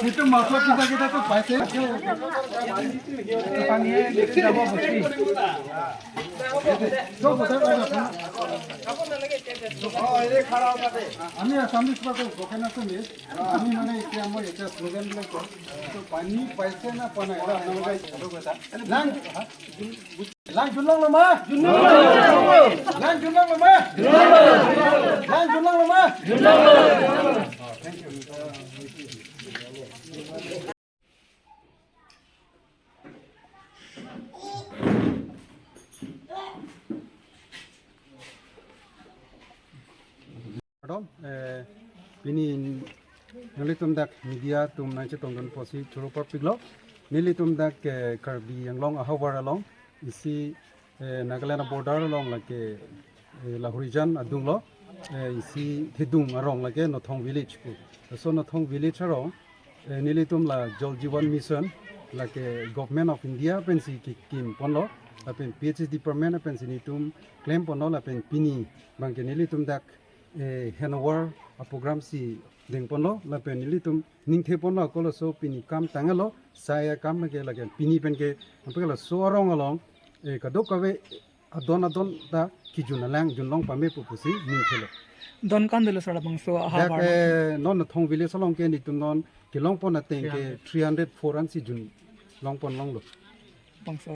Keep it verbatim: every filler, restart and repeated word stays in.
Itu masuk kita, kita tuh pasti. Pani hai, besi jabo bosti. Tuh, bosan aja, kan? Oh, ini khara mati. Ami Assamese pa to, bukan Assamese. Ami mane itu amo itu slogan bilang to. To pani paise na pana, eda namai lang. Lang junlonglo ma? Lang junlonglo ma? Lang junlonglo ma? Kardom, eh, pini nelitum dak media atum nangchetongdun apotsi choro parpiklo. Nelitum dak, eh, Karbi Anglong ahavar along isi, eh, Nagaland border along lake, eh, Lahorijan adunglo, eh, isi Thedung arong lake Nothong village pu. So Nothong village arong, eh, nelitum la Jal Jeevan Mission lake Government of India pensi kekim ponlo, lapen P H S department pensi nelitum klem ponlo, lapen pini abangke nelitum dak, eh, handover aprogram si deng ponlo, lapen nelitum ningthe ponlo, kolo so pini kam tanglo, sai akam ke lake pini penke, ampe laso arong along, eh, kadokave adon adon ta kejun alang junlong pame pu pusi ningthelo. Don kan dolo sir labangso ahavar? Dak, eh, non Nothong village along ke nelitum non kelong pon ateng ke three hundred, four hundred si junlong pon longlo. Bangso.